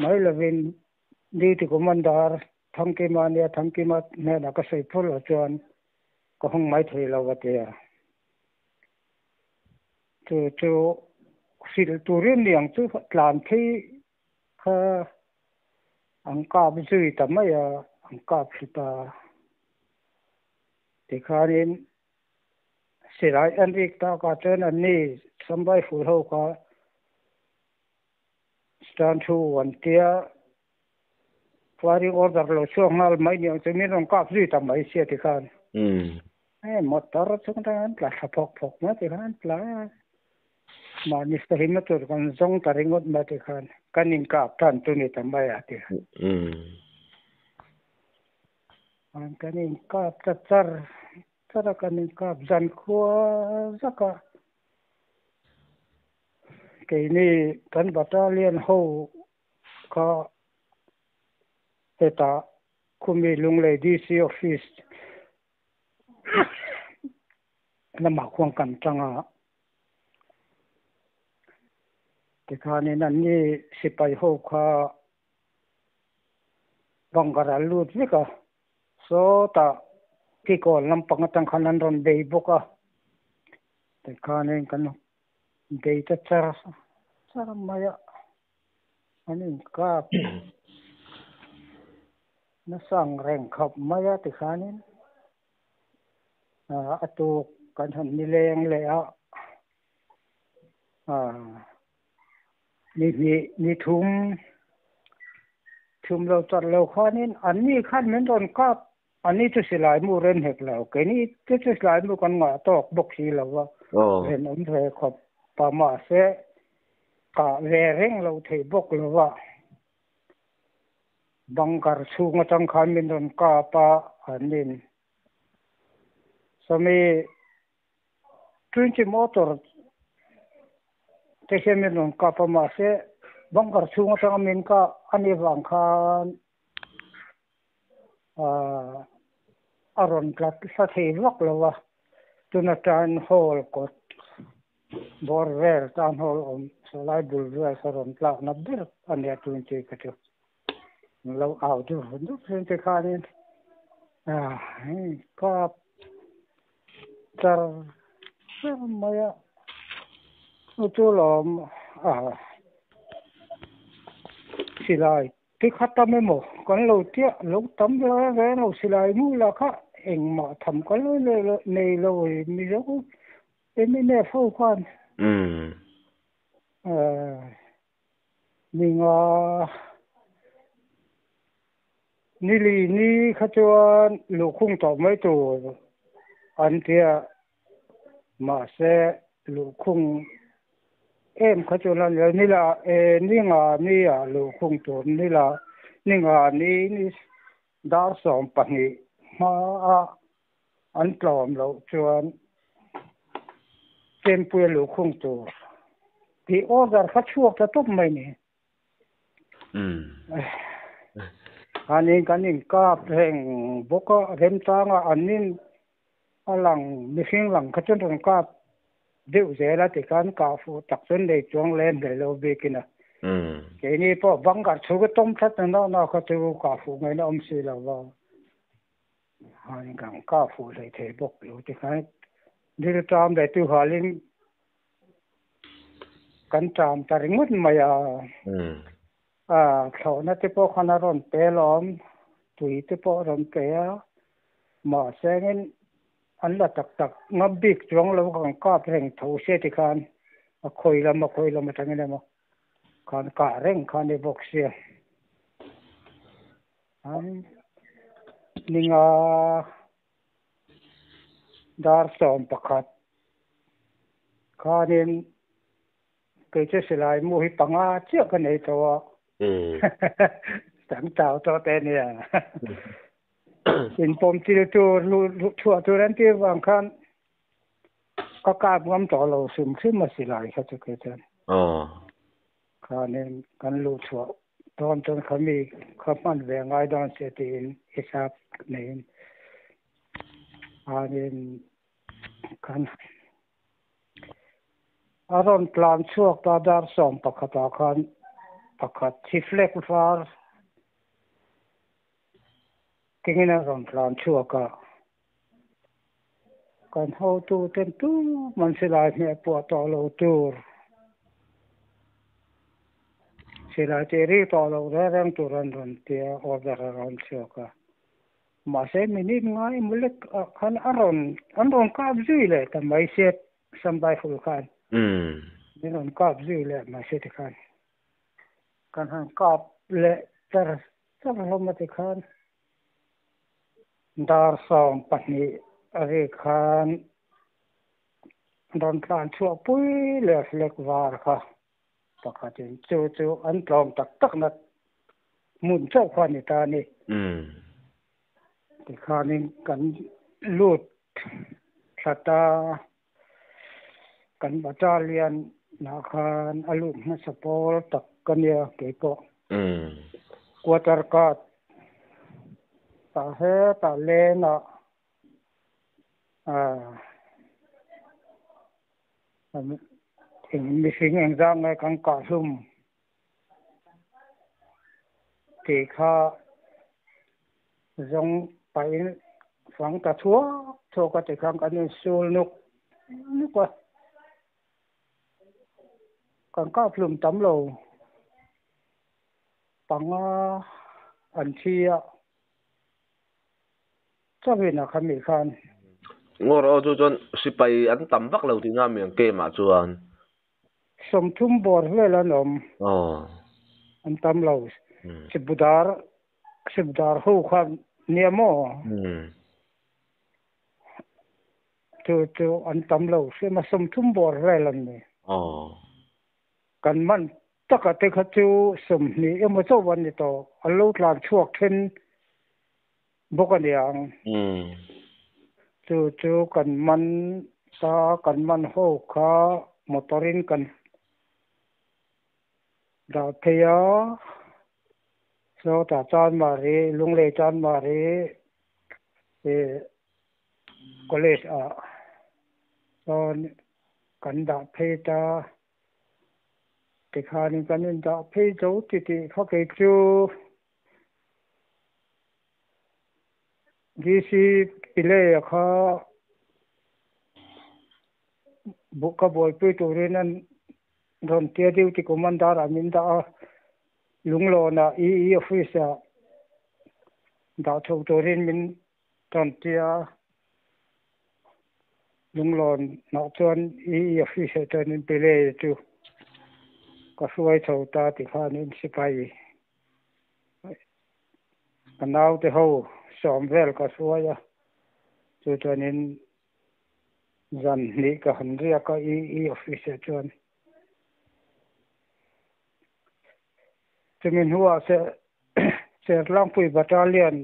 mai lovin duty commander Thangkima nia Thangkima hnenah ka sawi phur lo chuan ka hawng mai thei lo a tia. Chu chu hrilh turin niang chu tlan phei kha an kap zui ta mai a, an kap thlu ta. Tikhanin silai an rik takah chuan anni Sambai fur ho kha stand thu an tia firing order lo chhuak nghal mai niang chu min rawn kap zui ta mai sia tikhan. Hei motor chung atang an tla thla phawk phawk mai tikhan an tla a. Mahni sahimna tur kan zawng ta ringawt mai tikhan kan inkap tan chu ni ta mai a ti. Kan inkap ta char char a, kan inkap zan khua zak a. Keini kan battalion ho kha hetah khumi Lunglei DC office lamah khuan kan tang a, tikhanin anni sipai ho kha bunker an lut vek a, sawtah kikawl lampang atang khan an rawn bei bawk a, tikhanin kan bei ta char char mai a, an inkap nasa ang reng khawp mai a tikhanin a tuk kan han nileng leh a. Ni hnih ni thum thum lo chat lo khanin an ni khan min rawn kap an ni chu silai mu ren hek lo keini te chu silai mu kan ngah tawk bawk si lo va ren awm ve khawp pa mahse kah ve reng lo thei bawk lo va bunker chhung atang khan min rawn kap a an in sawmi 20 motor te hian min rawn kap a mahse bunker chhung atanga min kah a nih vang khan a rawn tla hla thei vak lo a tuna town hall kawt bawr vel town hall awm sawlai bul vel kha rawn tlakna ber a nia tun tih kha chu lo au dur dur thin te khanin kap char char mai a chu chu lawm a silai ti kha tam emaw kan lo tia lo tam reng reng lo silai mu lah kha engmah tham kan lo nei lo mizo mnf ho khan Ninga nili ni kha chuan luhkhung tawh mai tur an ti a, mahse luhkhung em kha chuan a ni lo. Nila e ninga ni ah luhkhung tur nila ninga ni ni dar 12 hma an tlawm loh chuan Chempuia luhkhung tur tih order kha chhuak ta tawp mai ni. Anin kan inkap reng bawk a, remchanga an in a lang mihring lang kha chuan rawn kap deuh zel a tikhan kah fuh tak chuan nei chuang lem hle lo bikin a. Keini pawh bunker chhung a tawm tlat na na kha chu kah fuh ngaihna awm si lo va. Kan kah fuh hlei thei bawk lo tikhan dil ṭam leh tu halin kan ṭam ta ringawt mai a. A thlawhna te pawh khan a rawn pe alawm, tui te pawh a rawn pe a, mahse engin an la tak tak ngam bik chuang lo kan kap reng tho sia tikhan a khawi lam a khawi lam atangin emaw khan kah reng kha a ni bawk sia. Ninga dar 11 khanin kei chu silai mu hi panga chiah ka nei tawh a tam chau tawh te nia inpawm thil tur chhuah tur an tih vang khan ka kap ngam tawh lo hrim hrim a silai kha chu kei chuan khanin kan luh chhuah dawn chuan kha mi kha hman ve ngai dawn se tiin hisap neiin khanin kan a rawn tlan chhuak ta dar 11 ah khan pakhat hi flag var kengin a rawn tlan chhuak a kan hotu ten tuman silai hmeh puah tawh lo tur silai tih ri tawh lo reng reng tur an rawn ti a order a rawn chhuak a mahse minute ngai emaw lek ah khan a rawn an rawn kap zui leh ta mai sia Assam Rifle khan min rawn kap zui leh mai sia tikhan kan han kap leh char char hlawm a tikhan Dar 12 a ri khan rawn tlan chhuah pui leh flag var kha pakhatin chu chu an tlawm tak tak na hmun chauh kha a ni ta a ni. Tikhanin kan lut thla ta kan battalion ah khan a lut hmasa pawl tak ka nia keipawh. Quarter card tah hetah lenah eng mihring engzah nge kan kah hlum tih kha zawng pahin fang ta thuak thuak a tikhan kan insul nuk nuk a, kan kap hlum tam lo. Panga an thi a, chawin a kha mi khan. Ngawr aw chu chuan sipai an tam vak lo tihna mi ang game ah chuan. 30 bawr vel an awm. An tam lo. Sibudar Sibudar ho kha nia maw? Chu chu an tam lo hrim a, 30 bawr vel an ni. Kan man taka te kha chu 20 emaw chauh an ni tawh. An lo tlan chhuak then bawk a niang. Chu chu kan man ta, kan man ho kha motor in kan dah phei a. Sawtah Chanmari, Lunglei Chanmari college ah chuan kan dah phei ta. Tikhanin kan indah phei zo ti tih kha kei chu DC Pillai-a kha ka buaipui turin an rawn tia duty commander ah min dah a, Lunglawnah EE office ah dah chho turin min rawn tia, Lunglawnah chuan EE office ah chuan Pillai chu ka hruai chho ta tikhanin sipai Ka naute ho sawm vel ka hruai a, chu chuanin zan hnih ka han riak a EE office ah chuan. Chumi hnuah Sertlangpui Battalion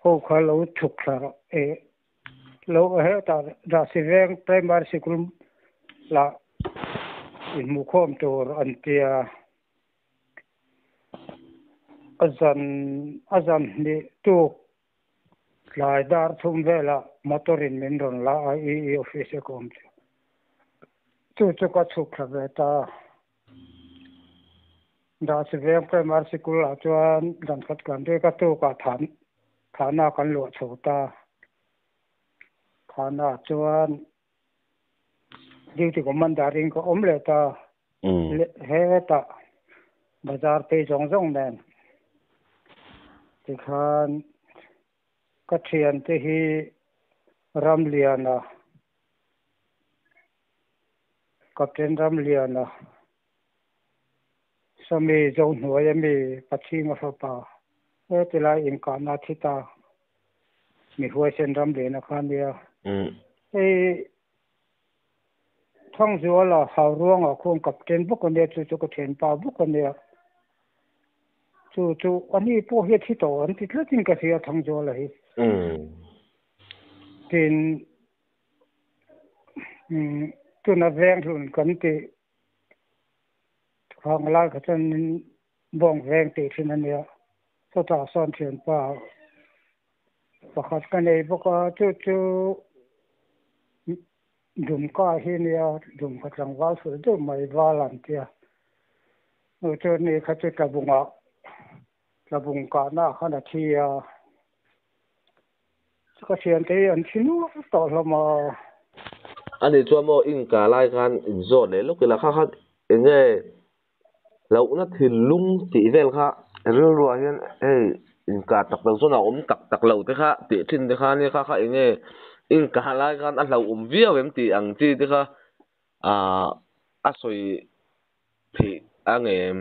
ho kha lo chhuk thla rawh e, lo hetah Rahsiveng Primary Sikul lah inhmuhkhawm tur an tia. A zan a zan hnih tuk tlai dar thum velah motor in min rawn la a EE office a ka awm chu. Chu chu ka chhuk thla ve ta. Dahsiveng Primary Sikul ah chuan zan khat kan riak a tukah than thana kan luah chho ta. Thana chuan Duty commander in ka awm leh ta. Hetah bazar phei zawng zawng nen tikhan ka thiante hi Ramliana, Captain Ramliana, Sawmi Zohnuaia mi Pachhinga fapa hetilai inkahna thi ta mi huaisen Ramliana kha nia. Hei Thangzuala hau ruangah khuan Captain bawk a nia, chu chu ka thianpa bawk a nia. Chu chu ani pawh hi a thi tawh an ti tlatin ka hria Thangzuala hi. Tin, tuna veng hlun kan tih khang lai kha chuan bawng veng tih thin a nia. Chutah sawn thianpa pakhat ka nei bawk a, chu chu Dumka hi nia, Dumka tlangval sul deuh mai val an tia. Chu chu ni kha chu tlabungah, tlabung kahna khan a thi a. Ka thiante hi an thi nual tawh hlawm a. Ani chuan maw inka lai khan inzawt leh lawk ila kha kha eng nge hlauhna thinlung tih vel kha rilruah hian hei inkah tak lo chuan a awm tak tak lo te kha tih thin te kha ania kha kha eng nge inkah lai khan a hlauhawm viau em tih ang chi te kha ah a sawi theih a ngem.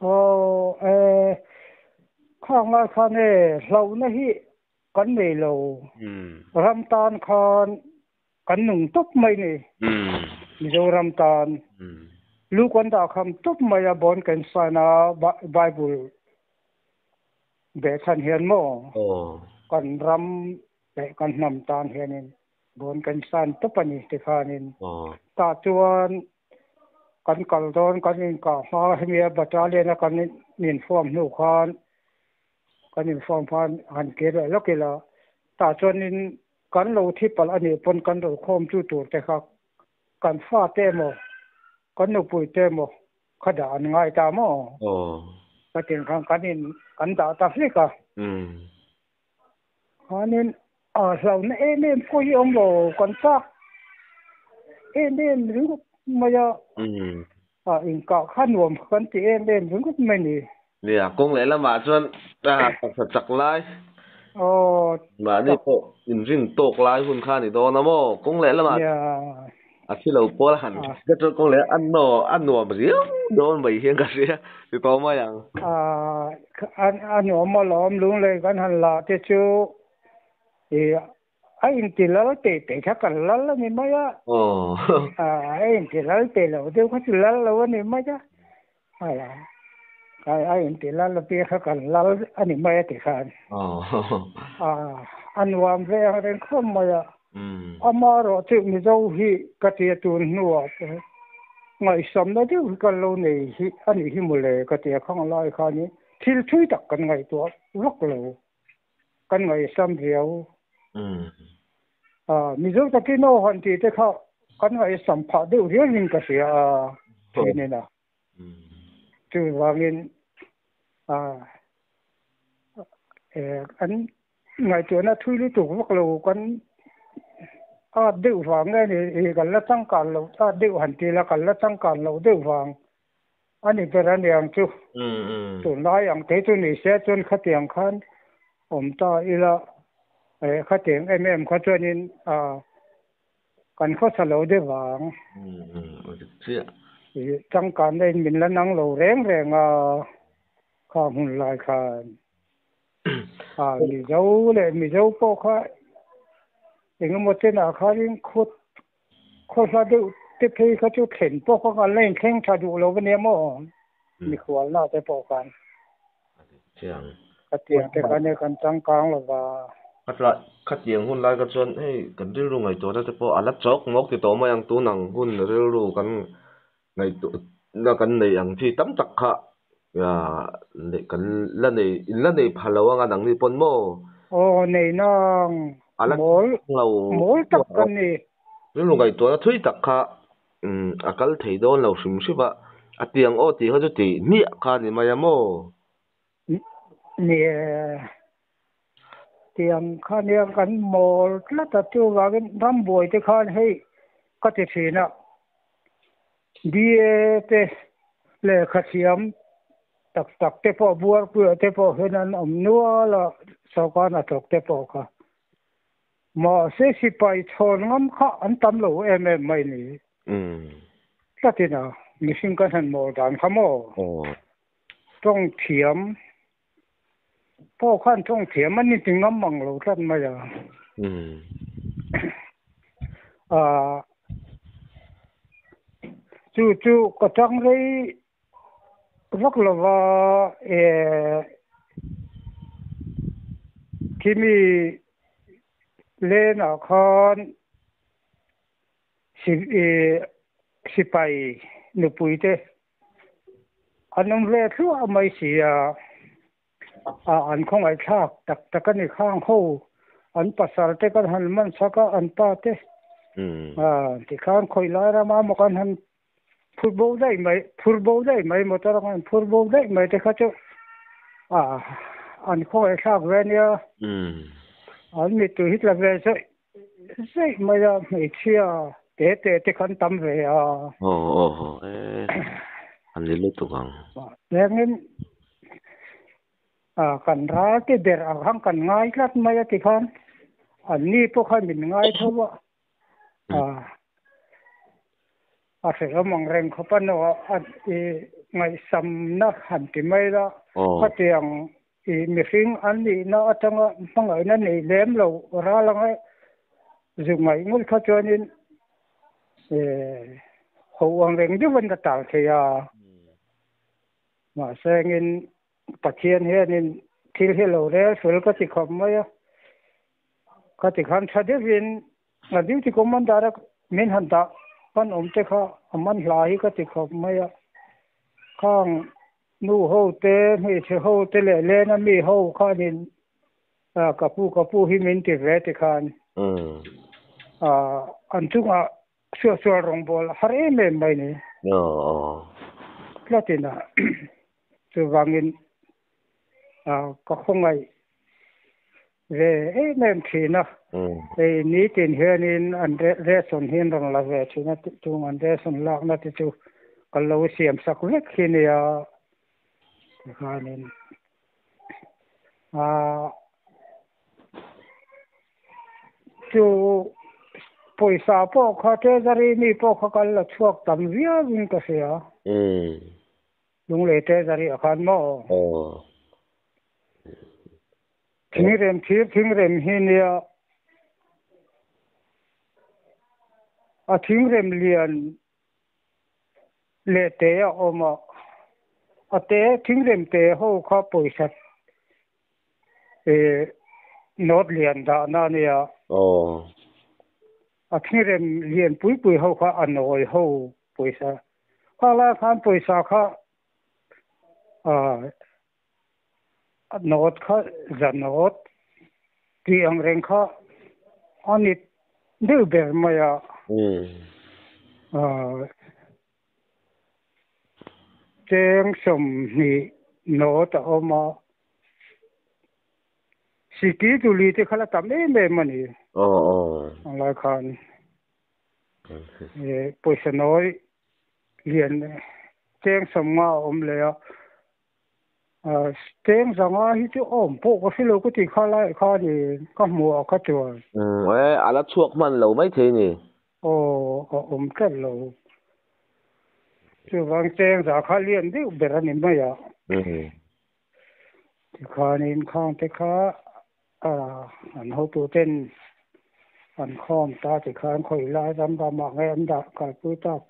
Aw e khang lai khan e hlauhna hi kan nei lo ram tan khan Kan nung tawp mai ni. Mizoram tan lu kan dah kham tawp mai a bawn kan sign a Bible behchhan hian maw kan ram leh kan hnam tan hianin bawn kan sign tawp a ni tikhanin tah chuan kan kal dawn kan inkah hma hemi a battalion a kan inform hnu khan kan inform khan han kir leh lawk ila tah chuanin Kan lo thi palh a nih pawn kan ro khawm chu tur te kha kan fa te emaw kan nupui te emaw kha dah an ngai ta maw? Ka tin khan kan in kan dah ta hlek a. Khanin a hlauhna em em pawh hi awm lo, kan chak em em ringawt mai a, a inkah kha nuam kan ti em em ringawt mai ni. Nia, kawng leh lamah chuan taksa chak lai, mahni pawh inrin tawk lai hun kha a ni dawn a maw? Kawng leh lamah A thi lo pawl han ka chuan kawng leh a naw a nuam riau dawn mai hian ka hria ti tawh mai ang. A nuam alawm lunglei kan han la te chu i a inti lal peih peih kha kan lal a ni mai a. A inti lal peih lo deuh kha chu lal lo a ni mai a. A inti lal apiang kha kan lal a ni mai a ti khan. A nuam ve ang reng khawp mai a. Amaherawh chu Mizo hi ka ti a tun hnuah pawh ngaihsamna deuh hi kan lo nei hi a nih hi mawle ka ti a khang lai khanin thil thui tak kan ngaihtuah vak lo. Kan ngaihsam riau. Mizo takin aw han tih te kha kan ngaihsam phah deuh riauin ka hria a thinin a. Chuvangin kan ngaihtuahna thui lutuk vak lo kan at deuh vang nge ni kan la changkan loh at deuh han ti ila kan la changkan loh deuh vang a ni ber a niang chu. Tunlai ang te chu ni se chuan khatiang khan awm ta ila khatiang em em kha chuanin Kan khawsa lo deuh vang. Changkanna in min la nang lo reng reng a, kha hmun lai khan. A Mizo leh Mizo pawh kha engemaw chenah khanin khaw khaw hla deuh te phei kha chu thlen pawh kha kan la inthleng tha duh lo ania maw mikhualna te pawh khan. Khatiang te khan kan changkang lo va. Khatiang hun lai kha chuan hei kan rilru ngaihtuahna te pawh a la chawk mawk ti tawh mai ang tun ang hun rilru kan ngaihtuahna kan neih ang chi tam tak kha kan la nei in la nei pha lo anga nangni pawn maw? Aw nei nang mawl mawl tak kan ni. Rilru ngaihtuahna thui tak kha a kal thei dawn lo hrim hrim a, a tiang aw tih kha chu tih hmiah kha a ni mai a maw? Ni e, tiang kha nia kan mawl tlat a, chuvangin rambuai te khan hei ka ti thin a, BA te lehkha thiam tak tak te pawh buarpuiah te pawh hian an awm nual a, sawrkar hnathawk te pawh kha. Mahse sipai chhawn ngam kha an tam lo em em mai ni. Tlatin a, mihring kan han mawl dan kha maw? Tawng thiam pawh khan tawng thiam a ni ti ngam ang lo tlat mai a. Chu chu ka tang rei vak lo va khimi lenah khan sipai nupui te An awm ve thluah mai si a, an khawngaihthlak tak tak a ni khang ho, an pasal te kan han man sak a, an pa te tikhan khawi lai rama maw kan han phur bo daih mai, phur bo daih mai motor a kan phur bo daih mai te kha chu an khawngaihthlak ve a nia, an mittui hi tla ve zawih Zeih mai a, hmeichhia te te te khan tam ve a. Aw aw aw e, a ni lutuk ang. Lengin kan ral te ber ang khan kan ngai tlat mai a tikhan an ni pawh khan min ngai tho a. A hrehawm ang reng khawp a no a i ngaihsamna han ti mai la, khatiang i mihring an nihna atanga hmangaihna nei lem lo ral anga zu ngaih ngawt kha chuanin ho ang reng deuh an la tal thei a. Mahse engin Pathian hianin thil hi lo rel fel ka ti khawp mai a, khati khan tha deuhin A duty commander a min han dah kan awm te kha a man hla hi ka ti khawp mai a, khang nu ho te hmeichhe ho te leh lena mi ho khanin ka pu ka pu hi min ti ve ti khan an chungah suahsual rawngbawl a har em em mai ni tlatin a chuvangin ka khawngaih ve em em thin a, hei nitin hianin an ration hi an rawn la ve thin a, chung an ration lakna te chu ka lo siam sak vek hi nia tikhanin ah chu. Pawisa pawh kha Treasury mi pawh kha kan la chhuak tam viauin ka hria. Lunglei Treasury ah khan maw? Aw. Thingrem thir thingrem hi nia a thingrem lian leh te a awm a, a te thingrem te ho kha pawisa eh note lian dahna a nia. Aw. A thingrem lian pui pui ho kha a nawi ho pawisa kha lai khan pawisa kha ah Note kha za note tih ang reng kha a ni deuh ber mai a. Cheng 20 note a awm a. Siki tuli te kha la tam em em a ni. Ang lai khan pawisa nawi lian cheng 50 a awm leh a. Cheng 500 hi chu awm pawh ka hrelo ka ti kha lai kha ni ka hmuh ah kha chuan. Umm e a la chhuak hman lo mai thei ni. Aw a awm tlat lo. Chuvang cheng za kha lian deuh ber a ni mai a. Tikhanin khang te kha an hotu ten an khawm ta tikhan khawi lai ram ramah nge an dah kalpui tak.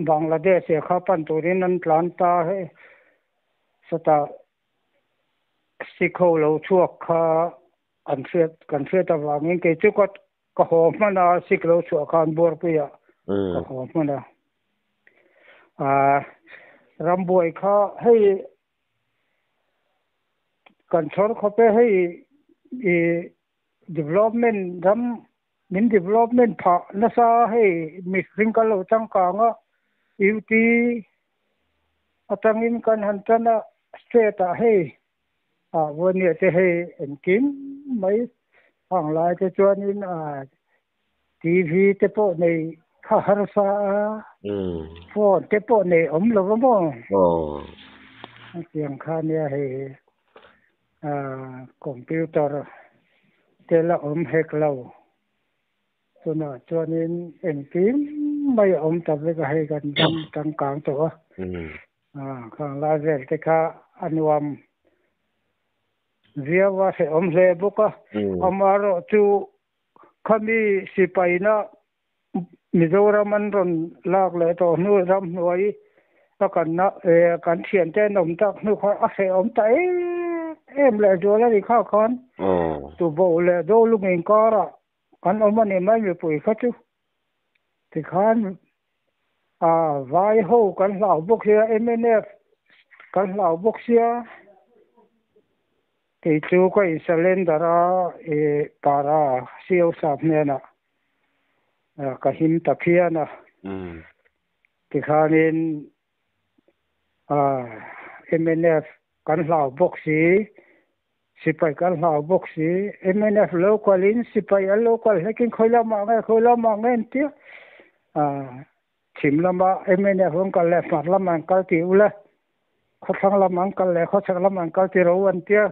Bangladesh eh kha pan turin an tlan ta hei. Sawtah Sikh ho lo chhuak kha an hriat kan hriat avangin kei chu ka ka haw hman a Sikh lo chhuah khan Buarpuiah ka haw hman a. Aaa rambuai kha hei kan chhawr khawp e hei i development ram min development phah nasa hei mihring kan lo changkang a UT atangin kan han tan a state ah hei ah Vuania te hei engkim mai hang lai te chuanin ah TV te pawh nei kha harsa a phone te pawh nei awm lo va maw hetiang kha nia hei ah computer te la awm hek lo. Tunah chuanin engkim mai a awm ta vek a, hei kan dam changkang tawh a, khang lai vel te kha a nuam viau a, hrehawm hle bawk a. Amaherawhchu khami sipaina Mizoram an rawn lak leh tawh hnu ramhnuai a kanna kan thiante an awm tak hnu kha a hrehawm ta em em leh zual a ni kha khan tuboh leh dolung inkarah kan awm a ni mai mipui kha chu tikhan a vai ho kan hlau bawk sia mnf kan hlau bawk sia kei chu ka in surrender a e para sio sap hnenah ka him ta phian a tikhanin mnf kan hlau bawk si Sipai kan hlau bawk si. Mnf lo kalin sipai an lo kal hlekin khawi lamah nge khawi lamah nge an tia. Chhim lama mnf an kal leh hmar lamah an kal tih ula, khawthlang lamah an kal leh khawchhak lamah an kal tih ro an tia.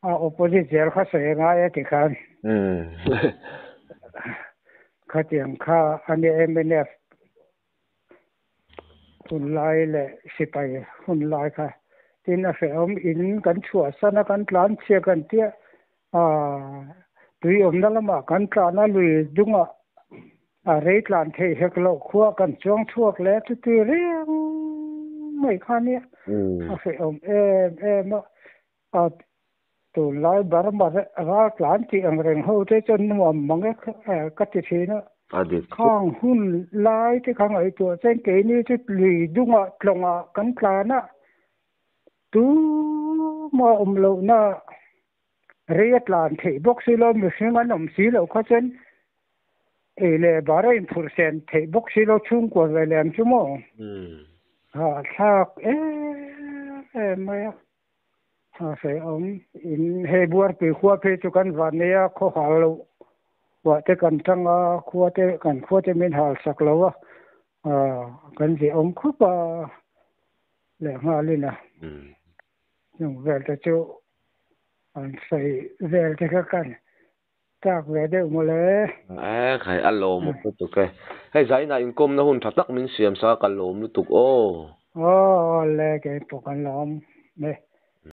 A opposite zel kha sawi a ngai a ti khan. Khatiang kha a nia mnf Hun lai leh sipai hun lai kha tin a hrehawm in kan chhuahsan a kan tlan chhia kan tia aaa tui awmna lamah kan tlan a lui dungah a rei tlan theih hek loh khua kan chuang chhuak leh chuti reng mai kha nia a hrehawm em em a a tunlai Burma ral tlan tih ang reng ho te chuan nuam mang e ka ti thin a. Khang hun lai te kha ngaihtuah chuan keini chu lui dungah tlawngah kan tlan a, tuma awm lohna rei a tlan theih bawk si lo, mihring an awm si loh kha chuan ei leh bar a inphurh sen theih bawk si lo chhungkua ve lem chu maw? Hahthlak em em mai a. A hrehawm in hei Buarpui khua phei chu kan van nei a, khaw hal loh huah te kan tang a, khua te kan khua te min hal sak lo a, kan zehawm khawp a leh nghalin a. Chung vel te chu an sawi vel te kha kan. Chak ve deuh mawle. E khai a lawm lutuk e. Hei zaina inkawmna hun tha tak min siam sa ka lawm lutuk aw. Aw le kei pawh kan lawm e.